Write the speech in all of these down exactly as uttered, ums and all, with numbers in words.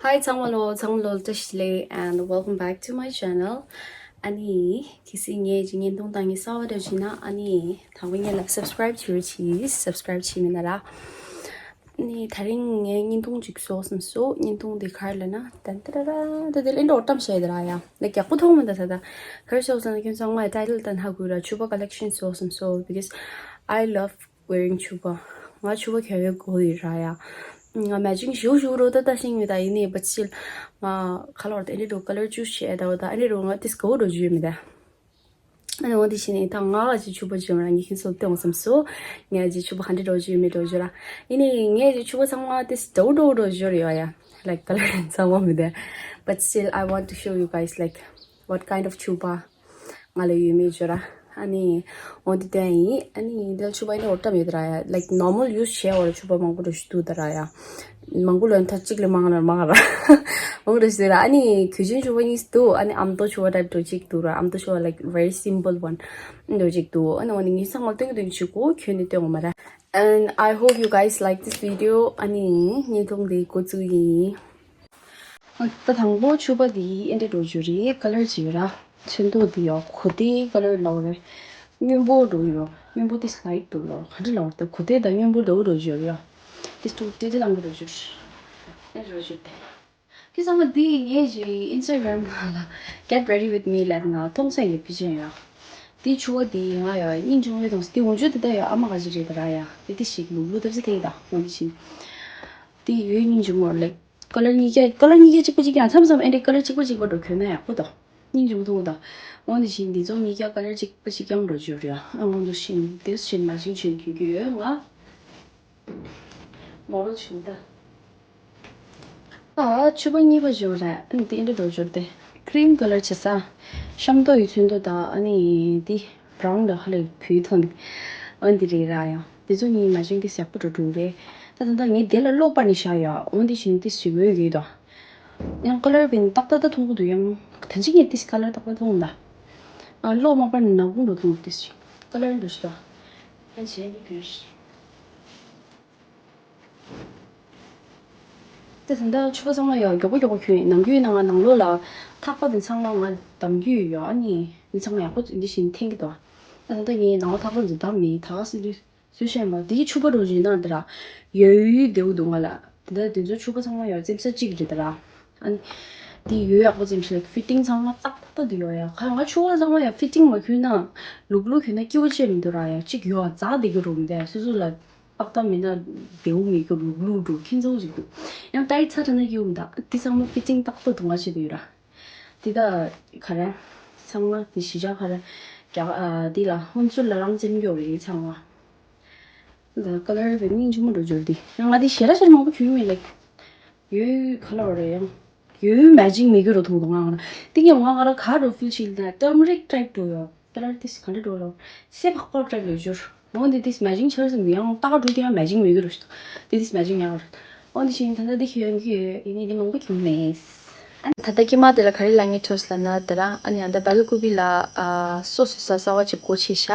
Hi ཚང་མ་ལོ། ཚང་མ་ལོ་བཀྲ་ཤིས་བདེ་ལེགས། And welcome back to my channel. ཨ་ནི་གལ་སྲིད་ངས་ཀྱི་བརྙན་ཐུང་བཏང་ངེས་གསར་པ་འདྲ་བྱུང་ན། ཨ་ནི་དང་པོ་ངས་ལ་subscribe བྱེད་རོགས་གྱིས། subscribe བྱེད་མི་ན་ར། ཨ་ནི་དེ་རིང་ངས་བརྙན་ཐུང་ཅིག་བཟོ་བསམ་སོང་། བརྙན་ཐུང་དེ་ག་རེ་ལབ་ན། ཏན་ཏན་ར་ར། ད་དེ་ལ་ཨེ་འདྲ་འོ་ཏམ་བྱས་དེ་ར་ཡ། ལ་ཡག་པོ་མཐོང་མི་འདུག་ད། ད་ག་རེ་བཟོ་བསམ་ན། ཁྱོད་ཚང་མ་title དང་ཧ་གོ་ར། ཕྱུ་པ་collection བཟོ་བསམ་སོང་། Because I love wearing ཕྱུ་པ། ང་ཕྱུ་པ་གྱོན་ཡོད་དགོས་ཡོད་ར་ཡ། ང་matching ཞུ་ཞུ་རོ་ད་ད་ཤིང་མི་ད་ཡིན་ནི། but still ང་ཁ་ལོར་ད་ཨེ་འདྲ་འགྲོ་color choose བྱས་ད། འོ་ད་ཨེ་འདྲ་འགྲོ་ང་དེ་སྒོ་འགྲོ་རྒྱུ་ཡོད་མི་ད། ཨ་ནི་འོ་དེ་བྱས་ནས་ད་ང་ལ་ཅིག་ཕྱུ་པ་ཅིག་ཡོད་ར། ངས་ཁྱེད་ཚོ་སྟོན་བསམ་སོང་། ངས་ཅིག་ཕྱུ་པ་ག་འདྲ་འགྲོ་རྒྱུ་ཡོད་མི་འགྲོ་རྒྱུ་ར། ཡིན་ནི་ངས་ཅིག་ཕྱུ་པ་ཚང་མ་དེ་འདྲ་འགྲོ་འགྲོ་རྒྱུ་ཡོད་ཡ། like color ཚང་མ་མི་ད། but still I want to show you guys like what kind of ཕྱུ་པ་ང་ལ་ཡོད་མེད་བརྗོད་ར། ཨ་ནི་འོ་དེ་དོན་ཡིན། ཨ་ནི་འདི་ལ་ཕྱུ་པ་ཡིན་ན་འོ་ཏམ་ཡོད་ར་ཡ། like normal use བྱས་འོ་ར། ཕྱུ་པ་མང་པོ་འགྲོ་ཞིག་འདུག་ད་ར་ཡ། མང་པོ་ལོན་ཐ་གཅིག་ལས་མང་ན་མང་ར། མང་ར་ཞིག་ར། ཨ་ནི་གོས་ཆེན་ཕྱུ་པ་གཉིས་འདུག་ཨ་ནི་ཨ་མདོ་ཕྱུ་པ་type འགྲོ་གཅིག་འདུག་ར། ཨ་མདོ་ཕྱུ་པ་like very simple one འགྲོ་གཅིག་འདུག་ཨ་ནི་འོ་ནི་ངས་ཚང་མ་སྟོན་གི་སྟོན་གི་བྱེད་གོ། ཁྱོད་ནི་སྟོན་འོ་མ་ར། And I hope you guys like this video. ཨ་ནི་བརྙན་ཐུང་འདི་འགོ་བཙུགས་ཡིན། ད་དང་པོ་ཕྱུ་པ་འདི་ཨེ་འདྲ་འགྲོ་རྒྱུ་རེད། color ཅིག་ཡོད་ར། ཚོན་མདོག་འདི་ཡོད་གོ་དེ་color ལོག་རེད། སྔོན་པོ་འགྲོ་ཡོད། སྔོན་པོ་དེ་slight འགྲོ་ལོག་ག་འདྲ་ལོག་ད་གོ་དེ་ད་སྔོན་པོ་འགྲོ་འགྲོ་རྒྱུ་ཡོད་ར། དེ་སྟུག་དེ་དེ་ལང་གི་འགྲོ་རྒྱུ་རེད། ཨེ་འགྲོ་རྒྱུ་དེ། ཁྱེད་ཚང་མ་འདི་ངའི་ཇི་Instagram ནང་ལ་get ready with me ལབ་ན་མཐོང་ས་ཡོད་ཕི་ཅན་ཡོད། དེ་ཕྱུ་པ་འདི་ང་ཡོད་སྙིང་རྗེ་མོ་མཐོང་སོང་། དེ་འོང་རྒྱུ་དེ་ད་ཡོད་ཨ་མ་ག་ཅི་རེད་ད་ར་ཡ། དེ་དེ་ཞིག་ལུག་ལུག་ཐབས་ཟེར་དེ་ཡི་ད་འོང་གི་ཕྱིན། དེ་ཡོད་སྙིང་རྗེ་མོ་ལེགས། color གཉིས་ཀ་color གཉིས་ཀ་གཅིག་པ་གཅིག་རྐྱང་། མཚམས་མཚམས་ཨེ་འདྲའི་color གཅིག་པ་གཅིག་པ་འགྲོ་གྱོན་ན་ཡག་པོ་ད། སྙིང་རྗེ་མོ་མཐོང་ད། འོང་དེ་བཞིན་འདི་ཚོ་གཉིས་ཀ་color གཅིག་པ་གཅིག་རྐྱང་འགྲོ་རྒྱུ་རེད་ཡ། ཨ་འོང་དུ་ཕྱིན་དེ་བཞིན་མ་བྱིན་བྱིན་གྱོན་གྱི་ཡོད་ང་། མོ་རོ་བྱུང་ད། ཨ་ཕྱུ་པ་གཉིས་པ་བཞོ་ར། ཨ་ནི་དེ་འདྲ་འགྲོ་འབྱོར་ཏེ། cream color བྱེད་ས། ཤམ་ཏོག་ཡི་ཚོན་མདོག་དང་ཨ་ནི་དེ་brown ལ་ཧ་ལས་བུའི་ཐོན། ཨ་འདི་རེད་ར་ཡང་། དེ་ཚོ་གཉིས་མ་བྱིན་གི་ཡག་པོ་འགྲོ་འགྲོ་རེད། ད་ད་ད་ངས་དེ་ལ་གློག་པ་ནི་བཞག་ཡོད། འོན་དེ་བཞིན་དེ་ཟི་འོས་ཡོད་དོ། ཡང་color བིན་ཏག་ཏག་ཏག་མཐོང་གི་འདུག་ཡང་ད་ཅི་ངས་དེ་color ཏག་ཏག་མཐོང་ད། ཨ་གློག་མ་པ་ནི་ནག་པོ་འགྲོ་འདུག་དེ་ཅི་color འདུག་ཞིག་ད། ཨ་བྱས་ནི་གྱོན་ཞིག་དེ་ད་ལྟ་ཕྱུ་པ་ཚང་མ་ཡང་མགྱོགས་པོ་མགྱོགས་པོ་གྱོན། ནམ་རྒྱུན་ཡིན་ན་ང་ནང་ལོགས་ལ་ཐག་པ་དེ་ཚང་མ་ང་བསྡམ་རྒྱུ་ཡོད་ཡོད། ཨ་ནི་འདི་ཚང་མ་ཡག་པོ་འདི་བཞིན་འཐེན་གྱི་འདུག་ཨ་ད་ལྟ་ངས་ནང་ལོགས་ཐག་པ་འདི་བསྡམས་མེད། ད་ག་སེ་འདི་སུས་བཤད་མ་འདི་ཕྱུ་པ་འགྲོ་བཞིན་ན་འདི་ར་ཡོད་ཡོད་བདེ་བོ་འདུག་ང་ལ། དེ་ད་དེ་ཚོ་ཕྱུ་པ་ཚང་མ་ཡང་བཙེམ་ས་གཅིག་རེད་ད་ར། ཨ་ནི་འདི་ཡོད་ཡག་པོ་བཙེམ་ཤེས་ལ་fitting ཚང་མ་ཏག་ཏག་འདི་ཡོད་ཡ། ཁ་ང་ཕྱུ་པ་ཚང་མ་ཡང་fitting མ་གྱོན་ན་ལུག་ལུག་གྱོན་ན་སྐྱིད་པོ་བྱས་མི་འདུག་ར་ཡ། གཅིག་ཡོད་ཨ་འཛག་བསྡད་ཀྱི་རུང་འདི་སོ་སོ་ལ། ཏག་ཏག་མིན་ན་བདེ་བོ་མེད་ཀྱི་ལུག་ལུག་འགྲོ་ཁྱིམ་ཚང་ཞིག་འདུག་ཡང་ཏའི་ཚ་དྲགས་ན་སྐྱིད་པོ་མི་འདུག་དེ་ཚང་མ་fitting ཏག་ཏག་འདུག་ང་བྱེད་དུ་ཡོད་ར། དེ་ད་ག་རེ། ཚང་མ་དེ་གཞིས་ཆགས་ག་རེ། རྒྱ་གར་ཨ་དེ་ལ་ཧོན་སུར་ལ་རང་བཙན་སྐྱོར་རེད་ཚང་མ། ད་color བའི་སྙིང་རྗེ་མོ་འགྲོ་འབྱོར་དེ་ཡང་ང་དེ་ཞེ་དྲག་ཞེ་དྲག་མང་པོ་གྱོན་མེད་ལེགས། ཡོད་ག་ལ་བ་རེད་ཡང་། ཡོད་matching མེད་ཀྱི་རོ་ཐུང་ཐུང་ང་ང་དེ་ངས་ང་ང་ར་ག་རོ་feel བྱེད་ལ་turmeric type འགྲོ་ཡོད། ཏ་ལར་ཏིས་ག་འདྲ་འགྲོ་ལོ། སེ་ཕག་པ་ཏྲེག་ལོ་ཞུར། འོ་འདི་ཏིས་མ་ཇིང་ཆར་སི་མི་ཡང་ཏག་འགྲོ་དེ་ཡང་མ་ཇིང་མི་གི་རོ་ཞུ། དེ་ཏིས་མ་ཇིང་ཡང་རོ། འོ་འདི་ཤིང་ད་ད་འདི་ཁྱོད་ཡང་གི་ཡིན་ནི་འདི་མང་པོ་ཁྱུང་མེད། ཨ་ནི་ད་ལྟ་ཀྱེ་མ་དེ་ལ་ག་རེ་ལ་ངས་ཐོས་ལ་ན་དེ་ར་ཨ་ནི་ཨ་ད་བལ་ཀུ་པི་ལ་ཨ་སོ་སོ་ས་ས་བ་ཅིག་གོ་ཆེ་ཤ།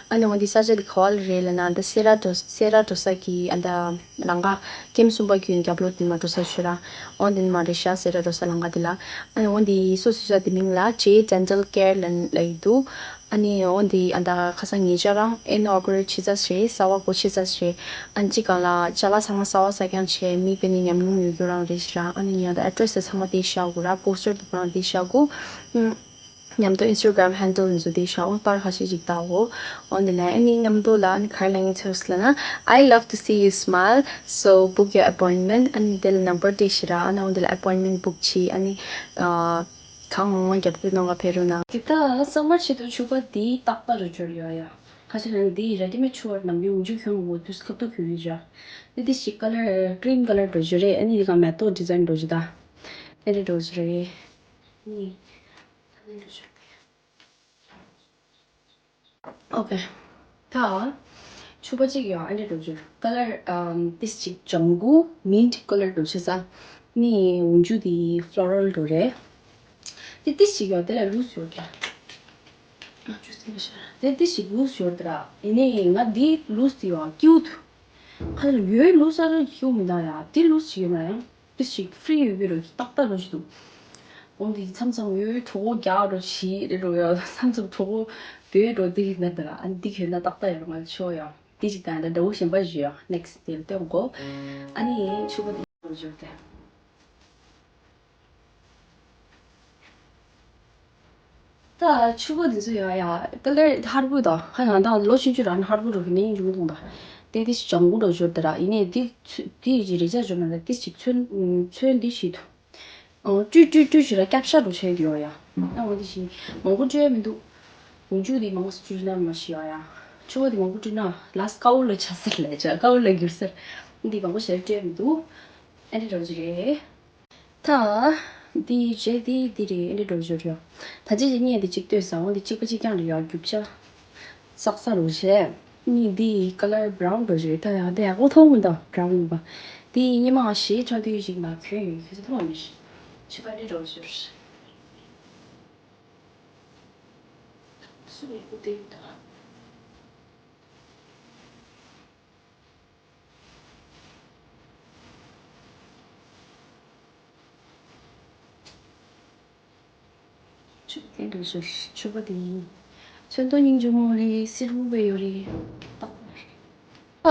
ཨ་ནི་འོ་འདི་ས་ཆ་དེ་ག་བ་ལ་རེད་ལ་ན་ད་སེ་ར་འགྲོ་སེ་ར་འགྲོ་ས་གི་ཨ་ད། ལང་ཀ་ཀེམ་གསུམ་པ་ཁྱོད་རྒྱབ་ལོགས་དེ་མ་འགྲོ་ས་ཤོད་ར། འོ་དེ་མ་རེད་ཤ་ཟེར་ར་འགྲོ་ས་ལང་ཀ་དེ་ལ། ཨ་ནི་འོ་དེ་སོ་སོ་ས་དེ་མིང་ལ་J Dental Care ལ་ལ་ཡི་འདུག་ཨ་ནི་འོ་དེ་ཨ་ད་ཁ་སང་ཉེ་ཆར་རང་ཨེ་ནོ་ཨོ་པ་རེ་ཊི་བྱེད་ས་རེད། གསར་བ་སྒོ་ཕྱེ་ས་རེད། ཨ་ནི་ཅི་གང་ལ་ཅ་ལག་ཚང་མ་གསར་བ་གསར་རྐྱང་བྱས་མི་དཔེ་ནི་ཉམས་མྱོང་ཡོད་རྒྱུ་རང་རེད་ཤི་ར། ཨ་ནི་ཡང་ད་ཨེ་ཌི་རེ་སི་ཚང་མ་དེ་བཞག་གོ་ར། པོ་སི་ཊར་དུ་པོ་རང་དེ་བཞག་གོ་ཨུམ། མཉམ་དུ་Instagram handle འཛུལ་ཏེ་ཤོག་པར་ཁ་ཤས་ཅིག་བལྟའོ། འོ་འདི་ལ་ཨ་ནི་མཉམ་དུ་ལ་ཨ་ནི་ག་རེ་ལ་ངས་ཚོས་ལ་ན། I love to see you smile, so book your appointment. ཨ་ནི་དེ་ལ་ནམ་བར་དེ་ཤི་ར་ཨ་ནི་འོ་འདི་ལ་appointment book བྱེད། ཨ་ནི་ཨ་གང་ངོ་ངོ་རྒྱབ་སྐྱོར་གནང་ག་ཕེབས་རོགས་གནང་། དེ་ད་སམ་མར་ཆེད་དུ་ཕྱུ་པ་འདི་རྟག་པར་རུ་འབྱོར་ཡོད་ཡ། ཁ་ཤས་ལ་འདི་ར་ཌི་མེཌ་ཕྱུ་པ་ནམ་རྒྱུན་འཇུ་གྱོན་འོ་དུས་ཁབ་ཏུ་གྱོན་ཡོད་ཡ། འདི་འདི་ཞིག་ཀ་ལར་ཀྲིམ་ཀ་ལར་འགྲོ་རྒྱུ་རེད། ཨ་ནི་འདི་ག་མེ་ཏོག་ཌི་ཛའིན་འགྲོ་རྒྱུ་ད། དེ་འདྲ་འགྲོ་རྒྱུ་རེད། ཨ་ནི། ཨོ་ཁེ། ད་ཕྱུ་པ་གཅིག་ཡོད་ཨ་འདྲ་འགྲོ་རྒྱུ། ཀ་ལར་ཨམ་ཏིས་གཅིག་ལྗང་གུ་མིནཊ་ཀ་ལར་འགྲོ་ཆེ་ས། ནི་འོན་ཆུ་དེ་ཕློ་རལ་འགྲོ་རེད། དེ་ཏིས་གཅིག་ཡོད་དེ་ལ་ལུས་ཡོད་ཀྱང་། དེ་ཏིས་གཅིག་ལུས་ཡོད་དེ་ར། ཡིན་ནའི་ང་འདི་ལུས་དེ་ཡོད་ཀིའུ་ཐུ། ཁ་ལ་ཡོད་ལུས་ས་ར་ཁྱུ་མི་འདའ་ཡ་དེ་ལུས་གཅིག་ཡོད་ན་ཡང་། ཏི་ཞིག་ཧྥི་རི་ཡོད་པའི་རོ་ཏག་ཏག་རོ་ཞིག་འདུག་འོ་འདི་མཚམས་མཚམས་ཡོད་གྲོགས་པོ་རྒྱག་རོ་ཞིག་རེད་རོ་ཡ། མཚམས་མཚམས་གྲོགས་པོ་བོད་རོ་འདི་ཡིན་ན་ད་ར་ཨ་འདི་གྱོན་ན་ཏག་ཏག་ཡོད་རོ། ང་ཆོ་ཡ་འདི་ཞིག་དང་ད་འདྲ་བོ་གཞན་པ་ཞིག་ཡ། ནེག་སི་ཊི་དེ་ལ་སྟོན་གོ། ཨ་ནི་ཕྱུ་པ་འདི་རོ་ཞིག་དེ། ད་ཕྱུ་པ་འདི་ཚོ་ཡ་ཡ་ཀ་ལར་ཧར་པོ་དང་ཧ་ཡང་དང་ལོ་ཆུང་ཆུང་རང་ཧར་པོ་རུ་ནི་ཡིན་རུང་དང་། དེ་དེ་ཞིག་ལྗང་གུ་རུ་ཞོར་དེ་ར་ཡིན་ནས་དེ་ཚོ་དེ་ཡི་རེ་ཆ་ཞོར་ན་དེ་ཞིག་ཚོན་ཚོན་འདི་ཞིག་ཏུ་ཀྲུ་ཀྲུ་ཀྲུ་ཞིག་ལ་སྐྱབས་ཤ་རུ་ཆད་ཡོད་ཡ། ཨ་འོ་དེ་ཞིག་མང་པོ་སྤྲོད་མི་འདུག་འོན་ཆུ་དེ་མང་པོ་སྤྲོད་ན་མ་ཤི་ཡ་ཡ། ཕྱུ་པ་དེ་མང་པོ་སྤྲོད་ན་ལ་དཀར་པོ་ལ་ཆ་ཟེར་ལས་ཆ་དཀར་པོ་ལ་འགྱུར་ཟེར། འདི་མང་པོ་ཞིག་སྤྲོད་མི་འདུག་ཨ་འདྲ་རོ་ཅི་རེད། ད། འདི་རྗེས་འདི་འདི་རེད། ཨེ་འདྲ་འགྲོ་འགྱུར་ཡོད། ད་ཅི་ཅི་གཉིས་འདི་གཅིག་ལྟོས་ས་འོ་འདི་གཅིག་པ་གཅིག་རྐྱང་རེད་ཡོད་རྒྱུ་ཆ། སག་ས་རུ་བྱས། གཉིས་འདི་ཀ་ལར་བྷ་རའུན་འགྲོ་འགྱུར་ཡོད། ད་ཡང་འདི་ཡག་པོ་མཐོང་མི་འདུག་བྷ་རའུན་ཡིན་པ། འདི་ཉི་མ་ཞེ་དྲག་དུས་ཤིག་ན་གྱོན་ཡོད་ཁྱེད་ཚོ་མཐོང་མི་ཤེས། ཕྱི་པ་འདི་འགྲོ་འགྱུར། སུ་ཡིན་པོ་དེ་ཡིན་ད། ཕྱུ་པ་དེ་འདྲ་ཞིག་ཕྱུ་པ་དེ་ཡིན། ཚོན་མདོག་སྙིང་རྗེ་མོ་རེད། སེར་པོ་བས་ཡོད་རེད། ཨ།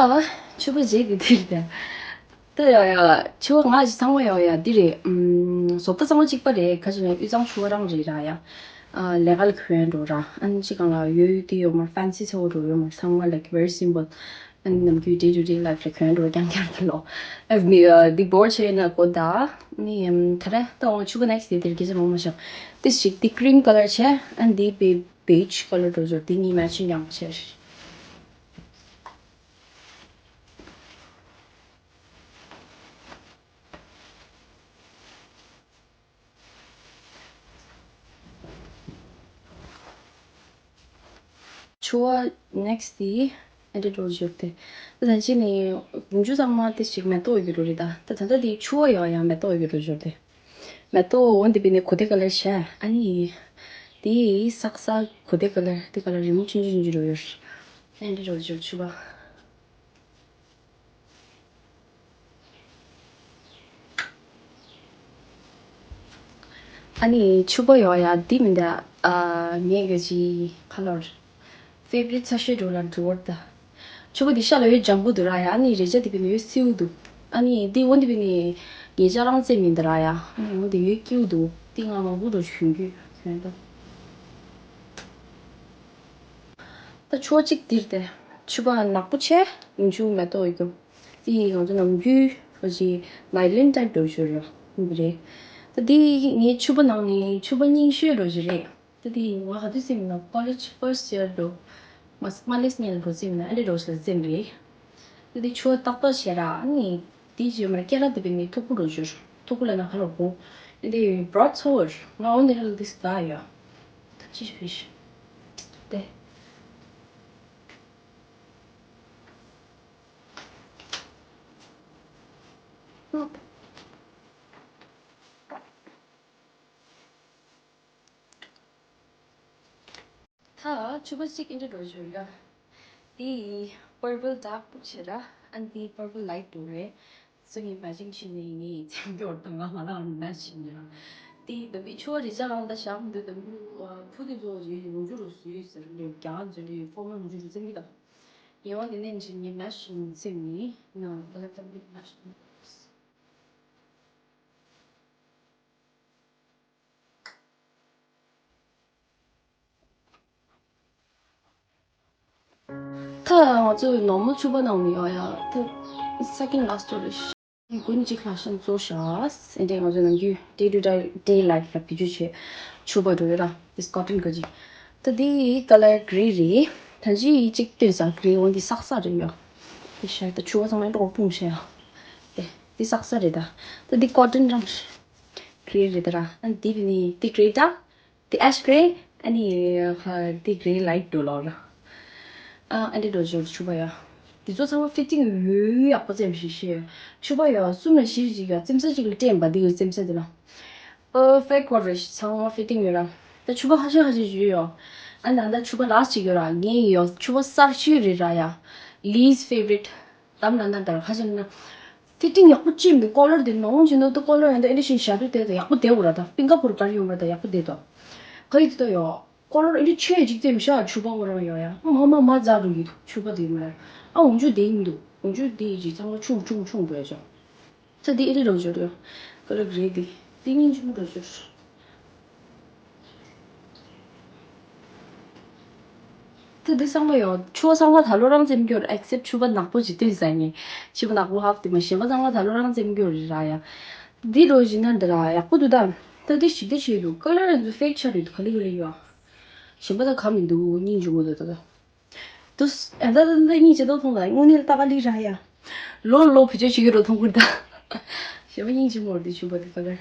ཕྱུ་པ་རྗེས་དེ་དེ་རེད། ད་ཡ་ཡ་ཕྱུ་པ་ང་ཞིག་ཚང་མ་ཡ་ཡ་འདི་རེད། ཨམ། བཟོ་ལྟ་ཚང་མ་གཅིག་པ་རེད། ཁ་ཅིག་ན་དབུས་གཙང་ཕྱུ་པ་རང་རེད་ར་ཡ། ཨ། ལས་ཀ་ལ་གོན་འགྲོ་ར། ཨ་ནི་ཅི་གང་ལ་ཡོད་ཡོད་དེ་ཡོད་མ་ཕན་སི་ཚ་བོ་འགྲོ་ཡོད་མ་ཚང་མ་like very simple། ཨ་ནི་ནམ་རྒྱུན་day to day life ལ་གོན་འགྲོ་རྐྱང་རྐྱང་དུ་ལོ། ཨ་མི་ཨ་འདི་བོར་ཆེ་ན་གོ་ད། ནི་ཨམ་ད་རེ་ད་འོང་ཆུ་ག་next day དེར་གི་ཅི་མང་མ་ཤོག་ཏི་ཞིག་ཏི་cream colour ཆེ། ཨ་འདི་བེ་beige colour འགྲོ་འགྱུར་འདི་གཉིས་matching ཡང་ཆེ། ཕྱུ་པ་next དེ་ཨེ་འདྲ་འགྲོ་འགྱུར་ཏེ། ད་ད་ཅི་ནས་གོང་ཆུ་ཚང་མ་དེ་ཞིག་མེ་ཏོག་ཡོད་རེད་ད། ད་ད་ད་དེ་ཕྱུ་པ་ཡང་ཡང་མེ་ཏོག་ཡོད་འགྲོ་འགྱུར་ཏེ། མེ་ཏོག་འོ་འདི་པའི་ནས་གོ་དེ་ཀ་ལར་བྱས། ཨ་ནི་དེ་སག་ས་གོ་དེ་ཀ་ལར་དེ་ཀ་ལར་རི་མོ་ཆུང་ཆུང་ཆུང་ཆུང་འགྲོ་ཡོད། ཨེ་འདྲ་འགྲོ་འགྱུར་ཕྱུ་པ། ཨ་ནི་ཕྱུ་པ་ཡོད་ཡ་འདི་མི་འདྲ། ཨ་ངས་གི་ཅི་ཁ་ལོར་favorite ཚ་ཤོས་འགྲོ་ལ་འགྲོ་བར་ད། ཕྱུ་པ་འདི་ཤ་ལ་ཡོད་ལྗང་གུ་འདུག་ར་ཡ། ཨ་ནི་རེ་ཅག་འདི་པའི་ནི་ཡོད་སེའུ་འདུག་ཨ་ནི་འདི་འོ་འདི་པའི་ནི་ངེད་ཅག་རང་རྩེ་མི་འདུག་ར་ཡ། ཨ་ནི་འོ་འདི་ཡོད་སྐྱིའུ་འདུག་འདི་ང་མང་པོ་འགྲོ་ཞུན་རྒྱུ་གྱོན་ད། ད་ཕྱུ་པ་གཅིག་འདིར་ཏེ། ཕྱུ་པ་ནག་པོ་ཆེ། ཡིན་ཆུ་མེ་ཏོག་ཡོད་རྒྱུ། དེ་ཡིས་ང་ཚོ་ནམ་རྒྱུན་ཨོ་ཅི་nylon type འདྲ་བོ་ཞིག་རེད། ཡིན་པ་རེད། ད་དེ་ངའི་ཕྱུ་པ་ནང་ནས་ཕྱུ་པ་རྙིང་ཤོས་འདྲ་བོ་ཞིག་རེད། ད་དེ་ང་ག་དུས་ཟིན་ན་college first year འདྲ་བོ། མ་མ་སླེབས་སྔོན་ལ་འགྲོ་ཟིན་ན་ཨ་འདྲ་འདྲ་བོ་ཞིག་ལ་ཟིན་རེད། དེ་ཕྱུ་པ་ཏག་ཏག་བྱས་ར་ཨ་ནི། དེ་རྗེས་མར་སྐེ་ལ་དེ་བས་ནི་ཐུག་པོ་འགྲོ་འགྱུར། ཐུག་པོ་ལ་ན་ཁ་ལ་གོ། དེ་broad shoulder ང་འོ་ནི་ཧལ་དིས་ག་ཡོད། ཅི་ཕིཤ། དེ། ད་ཕྱུ་པ་གཅིག་ཨིན་དྲ་འགྲོ་བཞིན་ཡོད། དེ་purple dark བྱས་ར། ཨ་ནི་དེ་purple light འགྲོ་རེད། སུ་ཡིན་པ་ཅིག་ཕྱིན་ནས་ངས་མཚན་སྦྱོར་དང་ང་མ་ལང་ན་ཕྱིན་ཡོད། དེ་དམ་པའི་ཆུ་བ་རི་ཅག་ལང་ད་ཞག་འདུག་དམ་པའི་ཕུ་དེ་ཚོ་ཡོད་ལོ་རྒྱུ་རུ་སུ་ཡོད་ཟེར་ལོས་རྒྱ་ཚོ་ལོས་ཕོ་མོ་ལོ་རྒྱུ་རུ་བཙན་གྱི་དང་། ཡིན་བ་དེ་ནས་ཕྱིན་ངས་ན་ཕྱིན་མཚན་ནས་ང་ལ་དམ་པའི་ན་ཕྱིན། ད་ང་ཚོ་ནོར་མལ་ཕྱུ་པ་ནང་ནས་ཡོད་ཡ། ད་second last story ཞིག་དགུན་གཅིག་ལྷག་ཤིང་བཙོ་ཤག་ཨེ་འདྲས་ང་ཚོ་ནམ་རྒྱུན་day to day day life ལ་བེད་སྤྱོད་བྱེད་ཕྱུ་པ་འགྲོ་ཡོད་ར། this cotton ག་ཅིག་ད་འདི་color grey རེད། ད་ཅི་གཅིག་སྟོན་ས་grey འོ་འདི་སག་ས་རེད་ཡ། དེ་ཤར་ད་ཕྱུ་པ་ཚང་མ་འགྲོ་སྤུངས་བྱས་ཡ། དེ་འདི་སག་ས་རེད་ད། ད་འདི་cotton རང་grey རེད་ད་ར། ཨ་འདི་བི་ནི་འདི་grey ད། དེ་ash grey ཨ་ནི་ཧ་དེ་grey light འགྲོ་ལོག་ར། ཨ་ཨ་འདྲ་འགྲོ་འཇོག་ཆུ་བ་ཡ། དེ་ཚོ་ཚང་མ་fitting ཡོད་ཡག་པོ་ཙམ་ཞིག་ཤེས། ཆུ་བ་ཡ་གསུམ་ལ་བཞི་ཞིག་ཡ་རྩེམ་ས་གཅིག་ལ་སྤྲད་པ་འདི་གི་རྩེམ་ས་དེ་ལ། perfect coverage ཚང་མ་fitting ཡོད་ར། ད་ཆུ་བ་ཁ་ཤས་ཁ་ཤས་ཡོད་ཡོད། ཨ་ན་ད་ཆུ་བ་last ཅིག་ཡོད་ར་ངའི་ཡོད་ཆུ་བ་གསར་ཤོས་རེད་ར་ཡ། least favorite ལམ་ན་ན་ད་ཁ་ཤས་ན། ཕི་ཊིང་ཡག་པོ་ཅིག་མི་ཀོ་ལར་དེ་ནང་བཞིན་དུ་ཀོ་ལར་ཡང་དེ་ཨེ་འདྲ་ཞིག་ཞབས་རེ་དེ་དང་ཡག་པོ་བསྡད་འོ་ར། ད་ཕིང་ག་པུར་གར་ཡོང་བ་དང་ཡག་པོ་བསྡད་དོ། ག་ཡི་དེ་ད་ཡོ། ཀོ་ལར་ཨེ་འདྲ་ཆེ་ཅིག་བཙེམ་ཤག་ཕྱུ་པ་ངོ་རང་ཡོ་ཡ། ཨ་མ་མ་མ་ཛ་རུ་ཡི་ཕྱུ་པ་དེ་མ་ཡ། ཨ་འོང་ཆུ་དེ་ཡིན་འདུག་འོང་ཆུ་དེ་ཡི་ཅིག་ཚང་མ་ཆུང་ཆུང་ཆུང་པོ་ཡ་ཅོ། ཚ་དེ་ཨེ་འདྲ་རོ་ཅོ་རེ། ཀོ་ལར་རེད་དེ། དེ་སྙིང་རྗེ་མོ་རོ་ཅོ། ད་འདི་ཚང་མ་ཡོད། ཕྱུ་པ་ཚང་མ་ད་ལོ་རང་བཙེམ་རྒྱུར་ཨེག་སེབ་ཕྱུ་པ་ནག་པོ་ཅིག་ལྟོས་ཟ་ནི། ཕྱུ་པ་ནག་པོ་ཧབ་དེ་མ་གཞན་པ་ཚང་མ་ད་ལོ་རང་བཙེམ་རྒྱུར་རེད་ར་ཡ། འདི་རོ་བཞིན་ན་འདི་ར་ཡག་པོ་འདུག་ད། ད་འདི་ཞིག་འདི་ཞིག་འདུག་ཀོ་ལར་འདི་ཕེག་ཆ་རེད་འདུག་ག་ལེ་ག་ལེ་ཡོད། གཞན་པ་ད་ག་མི་འདུག་སྙིང་རྗེ་མོ་འདུག་ད་ད། དུས་ཨ་ད་ད་ད་སྙིང་རྗེ་ཏོག་མཐོང་ད་དངོས་གནས་ལ་ད་ག་ལེ་ར་ཡ། ལོ་ལོ་བེད་སྤྱོད་བྱེད་ཀྱི་རོ་མཐོང་གི་ད། གཞན་པ་སྙིང་རྗེ་མོ་རེད་འདི་ཕྱུ་པ་འདི་ཀོ་ལར།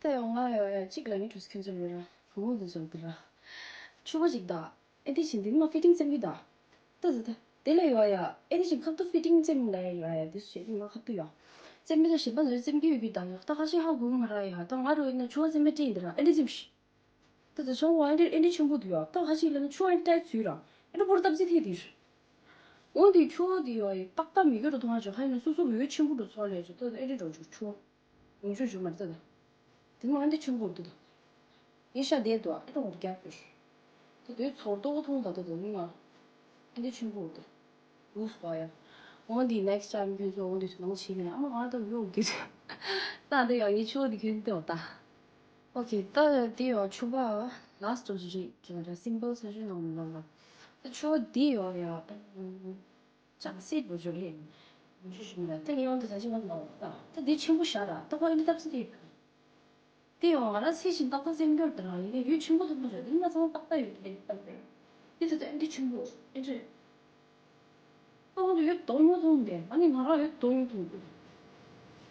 ད་ཡོང་ང་ཡོ་ཡ་གཅིག་ལ་ནི་གྲུ་ཁྱོད་ཚོ་ལོ་ར་བུ་མོ་འདི་ཚོ་འདི་ར། ཕྱུ་པ་ཅིག་ད། ཨེ་འདི་བཞིན་འདི་མ་ཕི་ཊིང་བཙེམ་གི་ད། ད་ད་ད་དེ་ལ་ཡོ་ཡ་ཨེ་འདི་བཞིན་ཁ་ཐུག་ཕི་ཊིང་བཙེམ་ལ་ཡ་ཡོ་ཡ་འདི་སུ་བྱེད་ང་ཁ་ཐུག་ཡོ། བཙེམ་མི་ད་གཞན་པ་ཚོས་བཙེམ་གི་ཡོད་གི་ད་ཡོ། ད་ཁ་ཤས་ཧ་གོ་ང་ར་ཡ། ད་ང་རོ་ཡིན་ན་ཕྱུ་པ་བཙེམ་མི་ཊིང་འདི་ར་ཨེ་འདི་བཙེམ་ཤི། ད་ད་ཆང་བ་ཨེ་འདྲ་ཨེ་འདྲ་ཆེན་པོ་འདུག་ཡ། ད་ཧ་ཅིག་ལ་ན་ཆུ་ཨེ་འདྲ་ཚུལ་ར་ཨེ་འདྲ་པོར་སྟབས་ཚེ་ཐེ་དེ་རེད། འོ་དེ་ཆུ་བ་དེ་ཡ་ཡི་ཏག་ཏག་མི་གྱུར་རུ་མཐོང་བ་ཆོག་ཧ་ཡིན་ན་སོ་སོ་རུ་ཡོད་ཆེན་པོ་འགྲོ་ཚོར་ལས་ཆོག་ད་ཨེ་འདྲ་འགྲོ་ཆོག་ཆུ་བ་ཡོང་ཆོག་ཆོག་མ་རེད་ད། དེ་མ་ཨེ་འདྲ་ཆེན་པོ་འདུག་ད། ཡིན་ཤ་དེ་དུ་ཨེ་འདྲ་འོར་རྒྱག་གྱུར། ད་དེ་ཚོར་རྟོག་མཐོང་ད་ད་ད་ནི་ང་ཨེ་འདྲ་ཆེན་པོ་འདུག་ལུས་པ་ཡ། འོ་འདི་next time ཁྱོད་ཚོ་འོ་འདི་ཚོ་ནང་ཕྱིན་ནས་ཨ་མ་ང་ད་ཡོད་གི། ད་འདི་ཡང་ངའི་ཆུ་བ་འདི་ཁྱོད་ལྟོས་ད། ཨོ་ཁེ། ད་འདི་ཡང་ཕྱུ་པ་last of the day ཁྱོད་ད་simple surgery ནང་ལ་ལ། ད་ཕྱུ་པ་འདི་ཡང་ཡ་ཅང་སྲིད་པོ་བརྗོད་ལེ། མི་ཤུ་ཞུ་མ་ད་ངས་འོ་འདི་ད་ཅི་ང་ནོར་ད། ད་འདི་ཆེན་པོ་ཤ་ར་ད་ཁོ་ཨེ་འདི་སྟབས་ཚེ་དེ། དེ་ཡང་ང་རང་ཚེ་ཞིང་ཏག་ཏག་སེམས་སྐྱོར་དེ་རང་ཡིན་ན་ཡུལ་ཆེན་པོ་དུ་མ་རེད། དེ་ང་ཚང་ཏག་ཏག་ཡོད་དེ་ལྟ་བས། དེ་ཚོ་ཨེ་འདྲ་ཆེན་པོ་ཨེ་འདྲ། ཨང་དུ་ཡོད་དོ་ཉོ་ཐུང་དེ་ཨ་ནི་ང་རང་ཡོད་དོ་ཉོ་ཐུང་དེ།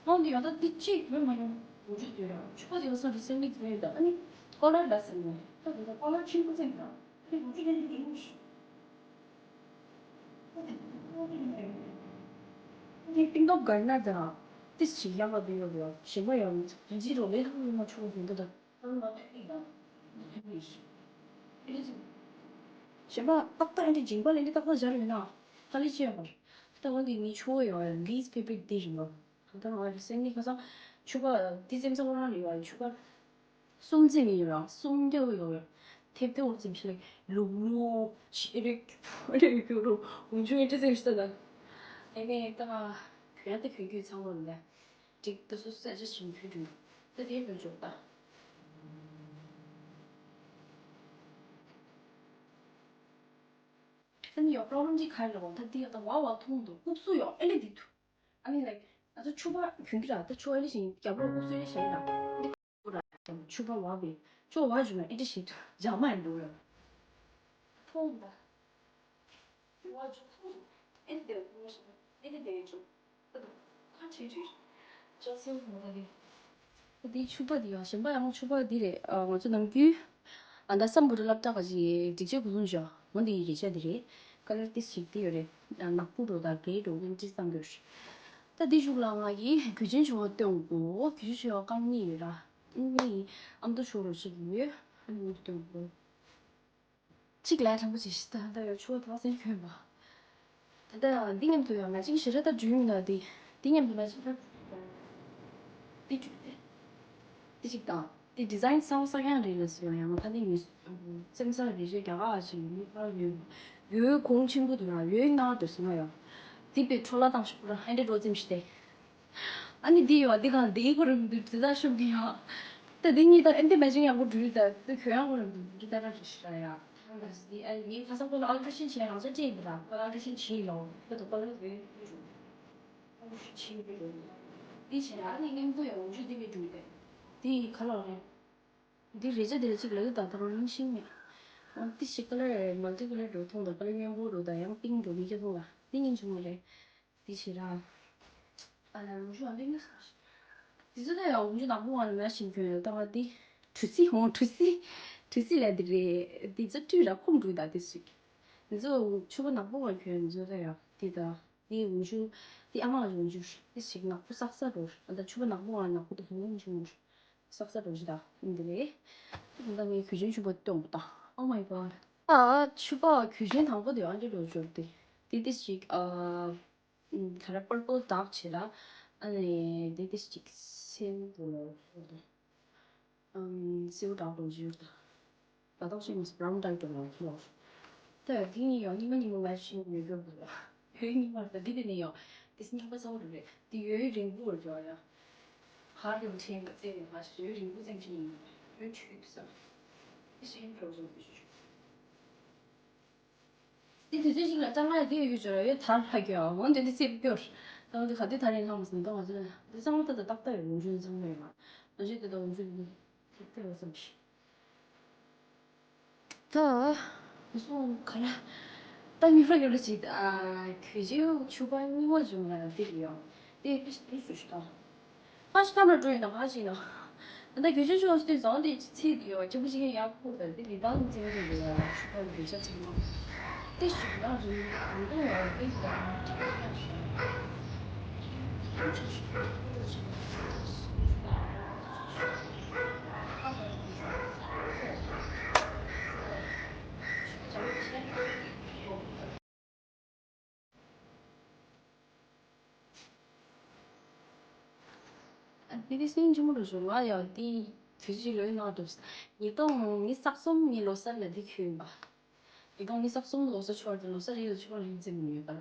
ཨང་དུ་ཡོད་ད་དེ་གཅིག་བོད་མ་ཡོང་འོ་ཇུ་དེ་ར་ཆུ་བ་དེ་ལ་སོང་དེ་སེམས་ནི་དེ་ཡོད་ད་ཨ་ནི་ཀོ་ལར་ལ་སེམས་ནི་ད་དེ་ད་ཀོ་ལར་ཆེན་པོ་སེམས་ད་ཨ་ནི་འོ་ཇུ་དེ་དེ་ཡིན་ཤི། དེ་པིང་ཏོག་གར་ན་དང་ཏིས་ཞིག་ཡང་ལ་བི་ཡོ་བི་ཡོ་ཞིང་པ་ཡང་རིན་ཅི་རོ་ལེ་ཧང་ཡོང་མ་ཆུ་བ་ཡོང་དུ་དང་། ཞིང་པ་ཏག་ཏག་ཨེ་འདྲ་འཇིང་པ་ལ་ཨེ་འདྲ་ཏག་ཏག་སྦྱར་ཡོད་ན་ཧ་ལས་ཆེ་ཡོད་མ་རེད། ད་འོན་ཏེ་ངའི་ཆུ་བ་ཡོང་ཡང་ལིས་ཕེ་པིག་དེ་ཡིན་པ་ད་ང་རེ་སེམས་ནི་ཁ་སང་ཆུ་བ་དེ་སེམས་ཚོགས་རང་རེད་བ་ཆུ་བ། གསུམ་ཙམ་ཡིན་ར་གསུམ་རྒྱག་ཡོད་ཡོད། ཐེབས་ཏེ་འོ་ཙམ་ཞིག་ལ་ལུག་ལུག་ཆེ་རིགས་ཕོ་རིགས་རྒྱུ་རུ་འུན་ཆུ་ཨེ་འདྲ་ཙམ་ཞིག་ད་ད། ཨེ་ནས་ད་གྱོན་ཏེ་གྱོན་རྒྱུ་ཚང་མ་ལ་འགྲིག་ད་སུ་ས་ཆ་ཞིམ་ཁུལ་འགྲོ་ད་དེ་བོད་འཇོག་ད། ཨ་ནི་ཡོ་པོ་རོབ་ལེམ་ཅིག་ག་རེ་ལབ་ད་འདི་ཡ་ད་བ་བ་མཐོང་འདུག་སྐུབ་སུ་ཡོ་ཨེ་ལེ་འདི་ཐུ། ཨ་ནི་ལའིག་ང་ཚོ་ཕྱུ་པ་གྱོན་གྱི་ར་ད་ཕྱུ་པ་ཨེ་ལེ་བཞིན་རྒྱབ་ལོགས་སྐུབ་སུ་ཨེ་ལེ་བཞིན་ར། ཕྱུ་པ་བ་བས། ཕྱུ་པ་བ་བྱུང་ན་ཨེ་འདྲ་ཞིག་འཇག་མ་ཡིན་འགྲོ་ཡོད། ཕུང་པ། ཕྱུ་པ་བྱུང་ཨེ་འདྲ་བདེ་བ་ཕུང་ཞིག་ཨེ་འདྲ་བདེ་བ་བྱུང་། ཁ་ཆེ་ཆེ། ཅག་སེམས་ཁོང་ད་རེད། འདི་ཕྱུ་པ་འདི་ཡང་གཞན་པ་ཡང་ཕྱུ་པ་འདི་རེད། ང་ཚོ་ནམ་རྒྱུན་ཨ་ད་སམ་བྷོ་ཊ་སློབ་གྲྭ་ག་ཅིག་སྒྲིག་ཆས་གོ་སོང་བཞག་འོ་འདི་ཡི་རེ་ཆ་འདི་རེད། ཀ་ལར་ཏི་ཞིག་འདི་ཡོད་རེད། ནག་པོ་འགྲོ་དང་རེད་འགྲོ་འདི་བཏང་དགོས། ད་འདི་གཞུག་ལ་ང་ཡིས་གོས་ཆེན་ཕྱུ་པ་སྟོན་དགོས། གོས་ཆེན་ཕྱུ་པ་རྐང་གཉིས་ཡོད་ར། གཉིས་ཨ་མདོ་ཕྱུ་པ་རོ་ཞིག་ཡོད། ཨ་ནི་འདི་སྟོན་དགོས། གཅིག་ལས་དྲང་པོ་ཅིག་ཤི་ད་ད་ཡོད་ཆུ་བ་ཐག་སེ་གྱོན་པ། ད་ལྟ་འདི་མཉམ་དུ་ཡང་ང་གཅིག་ཞེ་དྲག་ད་འགྲུལ་མི་འདུག་འདི་འདི་མཉམ་དུ་ང་གཅིག་ད་འདི་འགྲུལ་ཏེ། འདི་གཅིག་དང་འདི་ཌི་ཛའིན་གསར་པ་གསར་རྐྱང་རེད་ལ་ཟེར་ཡང་ང་ད་འདི་མི་སེམས་ས་རེ་རེ་རྒྱ་གར་ཞིག་མི་ཕར་ཡོད་ཡོད་གོང་ཆེན་པོ་འདུག་ར་ཡོད་ན་འདུག་སོང་ཡ། འདི་པའི་འཕྲོ་བརླག་བཏང་ཤོག་ར་ཧན་ཌེ་རོ་ཙམ་ཞིག་སྟེ། ཨ་ནི་འདི་ཡོད་འདི་གང་འདི་གོ་རིམ་འདུག་དེ་ད་ཤོག་གི་ཡོད། ད་འདི་གཉིས་ད་ཨེ་འདི་མེ་ཅིང་ཡག་པོ་འགྲུལ་ད་འདི་གོ་ཡང་གོ་རིམ་འདུག་འདི་ད་ར་རེ་ཤི་ར་ཡ། ཨ་ནི་ངའི་ཁ་སང་ཁོ་ལ་ཨལ་ཊ་ར་ཤན་བྱས་རང་ས་ཅི་ཡིན་པ་ད་ཁོ་ལ་ཨལ་ཊ་ར་ཤན་བྱས་ཡོང་ད་དུ་ཁོ་ལ་འདི་ཨལ་ཊ་ར་ཤན་བྱས་ཡོང་འདི་བྱས་ཨ་ནི་སྙན་པོ་ཡང་འུ་ཆུ་འདི་མི་འགྲུལ་ད་འདི་ག་ལ་རེད། འདི་རེ་ཅག་འདི་ལ་གཅིག་ལ་ད་ད་རང་རིང་ཤིང་མེད། འོ་འདི་ཞིག་ཀ་ལར་མལ་ཊི་ཀ་ལར་འགྲོ་མཐོང་ད་ཀ་ལར་སྙན་པོ་འགྲོ་ད་ཡང་པིང་འགྲོ་མི་སྐྱ་མཐོང་ད་འདི་སྙིང་རྗེ་མོ་རེད། འདི་བྱེད་ར། ཨ་ལ་རུང་ཞུ་ཨ་འདི་ནི། འདི་ཚོ་ད་ཡང་འུ་ཆུ་ནག་པོ་ང་ལ་མེད་ཤིང་གྱོན་ཡོད་ད་ང་འདི། གྲུ་སི་ཧོང་གྲུ་སི། གྲུ་སི་ལ་འདི་རེད་འདི་ཚོ་བཀྲུས་ར་ཁུམ་འགྲོ་ད་འདི་ཚོ། འདི་ཚོ་ཕྱུ་པ་ནག་པོ་ང་གྱོན་འདི་ཚོ་ད་ཡང་འདི་ད། འདི་འུ་ཆུ། འདི་ཨ་མ་ལ་འུ་ཆུ། འདི་ཞིག་ནག་པོ་སག་ས་འགྲོ་ཨ་ད་ཕྱུ་པ་ནག་པོ་ང་ནག་པོ་ད་ཧོང་འུ་ཆུ་འུ་ཆུ། སག་ས་འགྲོ་ཞིག་ད་འདི་རེད། ད་ང་ངའི་གོས་ཆེན་ཕྱུ་པ་སྟོན་ད། Oh my god. ཨ་ཕྱུ་པ་གོས་ཆེན་དང་པོ་དེ་ཨང་ཅི་ལོ་ཅོག་དེ། དེ་དེ་ཞིག་ཨ་ཨམ་ག་རེ་purple dark བྱེད་ལ། ཨ་ནི་དེ་དེ་ཞིག་སེམས་དུ་ལོ་ཅོག་དེ། ཨམ་སེའུ་འདྲ་པོ་ཞིག་ལ། ད་ལྟ་ཞིག་brown type དུ་ལོ་ཅོག་དེ། དེ་གཉིས་ཡང་གཉིས་མ་གཉིས་མ་matching ཡོད་དགོས་ལ། དེ་གཉིས་མ་ད་དེ་དེ་ནི་ཡང་དེ་སྙིང་པ་ཚ་བོ་རེད། དེ་ཡོད་རིང་པོ་རེད་ཡ། ཧར་ཡོང་ཆེན་ག་ཚད་ནས་མ་ཞིག་ཡོད་རིང་པོ་ཙམ་ཞིག་ཡིན། ཡོད་ཆུད་ས། དེ་ཞིག་འགྲོ་བཟོ་དེ་ཞིག་དེ་དུས་ཚོད་ཅིག་ལ་ལྕང་ལ་དེ་ཡོད་ཀྱི་ར་ཡོད་དར་ཧ་གྱོ་འོན་ཏེ་དེ་ཚེ་སྐྱོར། ད་འོན་ཏེ་ག་དེ་དར་ཡིན་ལྷམ་ཟིན་ཏོ་ང་ཚོ་དེ་ཚང་མ་ད་ད་ཏག་ཏག་ཡོད་ལུང་ཆུ་ཚང་མ་ཡོད་མ། ང་ཚོས་དེ་ད་ལུང་ཆུ་ཚང་མ་ཡོད་བསམ་གི། ད་སོང་ག་ར་ད་མི་ཧྲ་གྱོ་ལ་ཅིག་ཨ་གོས་ཆེན་ཕྱུ་པ་གཉིས་པ་བྱུང་ལ་དེ་ཡོད་དེ་དེ་ཞུ་ཞུ་ད། ཕ་ཤི་ཐམ་ལ་འགྲོ་ཡིན་ན་ཕ་ཤི་ན། ད་ལྟ་གྱོད་ཆེན་ཤོག་སྟེ་བཟང་དེ་ཚིག་དེ་ཡོད་སྐྱིད་པོ་ཞིག་ཡག་པོ་དང་དེ་མི་བང་ཅན་དེ་ཡོད་ཤུག་པ་གྱོད་ཆ་ཚང་མ། དེ་ཞིག་ན་རུང་རུང་དེ་ཡོད་དེ་ཡོད། ཨ་དེ་དེ་སེམས་ཆུང་མོ་རུ་བྱུང་ང་ཡང་དེ་དུས་ཚོད་ལོས་ནང་དུ་ཉིས་སྟོང་ཉི་ཤུ་རྩ་གསུམ་ཉིན་ལོ་གསར་ལ་དེ་ཁྱོད་ཡིན་པ། ཉིས་སྟོང་ཉི་ཤུ་རྩ་གསུམ་ལོ་གསར་ཆོར་དེ་ལོ་གསར་རེད་ལ་ཆུ་བ་རིང་ཙམ་ཡོད་པ།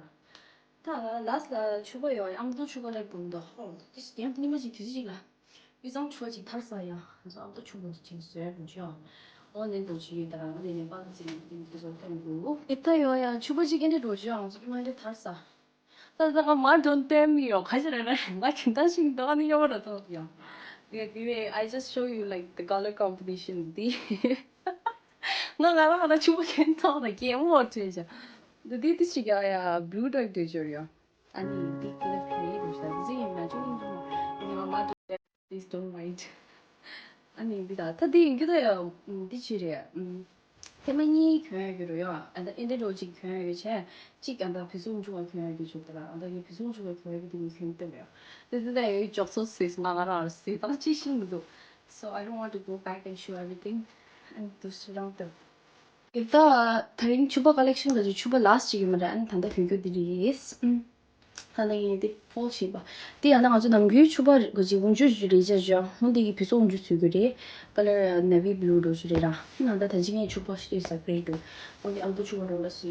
ད་ལ་ལས་ལ་ཆུ་བ་ཡོད་ཨམ་ཏོ་ཆུ་བ་རེད་བུམ་དོ་ཧོ་དེ་ཡང་དེ་ཉི་མ་ཅིག་དུས་ཚོད་ཅིག་ལ། དབུས་གཙང་ཆུ་བ་ཅིག་ཐར་ས་ཡ། ང་ཚོ་ཨ་མདོ་ཆུ་བ་ཅིག་བཟོས་འགྲོ་ཆོག་འོ་ནས་འགྲོ་ཆོག་ཡོད་ད་རང་ནས་ནས་པ་ཅིག་ནས་དེ་ཚོ་ཐོན་འདུག་ཨེ་ད་ཡོད་ཡ་ཆུ་བ་ཅིག་ཨེ་འདྲ་འགྲོ་ཆོག་ང་ཚོ་ཉི་མ་ཨེ་འདྲ་ཐར་ས། ད་ད་ང་མར་འགྲོ་བསྟན་མི་ཡོད་ག་ཞིག་རེད་ན་ང་གིན་ད་ཞིག་འདོགས་ནི་ཡོད་ར་ཐོག་ཡ། ཡ་དེ་བས་I just show you like the color combination དེ། ང་ང་རང་ང་ད་ཆུ་བ་གན་ཐོག་ད་གད་མོ་བྲེས་བྱ། འདི་དེ་དེ་ཞིག་ཡ་ཡ་blue dark དེ་འབྱོར་ཡ། ཨ་ནི་འདི་ཀི་ལ་ཕི་རེ་རུ་ཤ་ཟི་ཡིན་ན་ཅུང་ཡིན་ཅུང་ཡིན་ང་མ་འགྲོ། Please don't mind. ཨ་ནི་འདི་ད་ད་འདི་ཡིན་གྱི་ད་ཡ་འདི་ཅི་རེད། ཐེངས་མ་གཉིས་གྱོན་ཡོད་ཀྱི་རུ་ཡ། ཨ་ད་ཨེ་འདྲ་འགྲོ་གཅིག་གྱོན་ཡོད་ཀྱི་བྱས་གཅིག་ཨ་ད་བུ་སུ་འཇུ་བ་གྱོན་ཡོད་ཀྱི་བྱུག་ད་ལ་ཨ་ད་ཡ་བུ་སུ་འཇུ་བ་གྱོན་ཡོད་ཀྱི་འདི་གྱོན་ཏེ་རེད། དེ་དེ་ད་ཡ་ཡོད་ཅོག་ཚོ་སེ་ང་ང་རང་སེ་ད་ཅི་ཤིང་མི་འདུག So I don't want to go back and show everything. ཨ་ནི་དུ་སུ་རང་ཏུ། ད་དེ་རིང་ཕྱུ་པ་collection ལ་ཅིག་ཕྱུ་པ་last ཅིག་ཡོད་མ་རེད། ཨ་ནི་ད་ལྟ་གྱོན་གྱོན་འདི་རེད། ད་ལྟ་ངས་འདི་fold བྱས་པ། དེ་ཡང་ན་ང་ཚོ་ནམ་རྒྱུན་ཕྱུ་པ་གི་ཅིག་འོག་འཇུག་ཅིག་རེད་བྱ་བྱ་འོ་འདི་གི་ཕུ་སུ་འོག་འཇུག་ཚུད་གི་རེད། color navy blue འགྲོ་ཞིག་རེད་ར། ཨ་ནི་ད་ད་ཅི་ངས་ཕྱུ་པ་ཞིག་ཟ་གི་རེད་འདུག་འོ་འདི་ཨ་མདོ་ཕྱུ་པ་འགྲོ་ལ་སུ་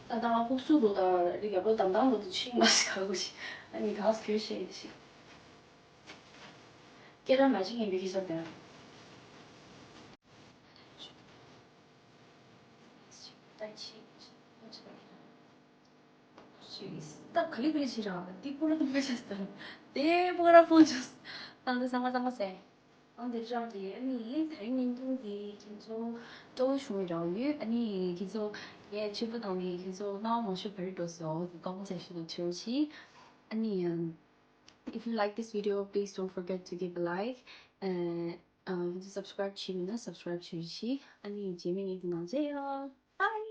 ད་ད་ང་ཕུག་སུ་འགྲོ་ད་རི་ག་པོ་དམ་དམ་ལོ་དུ་ཕྱིན་མ་ཟ་གོ་ཞིག་ཨ་ནི་ག་གྱོད་བྱས་ཞིག་སྐད་གྲགས་མ་བྱེད་ངན་པའི་ཁྱི་སོགས་དང་། ད་ག་ལེ་ག་ལེ་བྱེད་ར། འདི་པུ་ར་དུ་པུ་ཆ་སྟ། དེ་པུ་ར་པུ་ཆ་སྟ། ད་འདི་ཚང་མ་ཚང་མ་ཟེར། ཨང་དེ་རང་གི་ཨ་ནི་ད་རིང་བརྙན་ཐུང་འདི་ཁྱེད་ཚོ་སྤྲོ་བོ་བྱུང་བའི་རང་ཡོད། ཨ་ནི་ཁྱེད་ཚོ་ངའི་ཆེད་དུ་བཏང་ནས་ཁྱེད་ཚོ་སྣང་བ་མང་ཤོས་བར་འགྲོ་སོང་། comment section ལ་བྲིས་རོགས་གྱིས། ཨ་ནི་ཡང་། If you like this video, please don't forget to give a like and uh, subscribe བྱས་མེད་ན་subscribe བྱེད་ཤིག་ཨ་ནི་རྗེས་མའི་ཉིན་དུ་ནང་མཇལ་ཡོང་། Bye.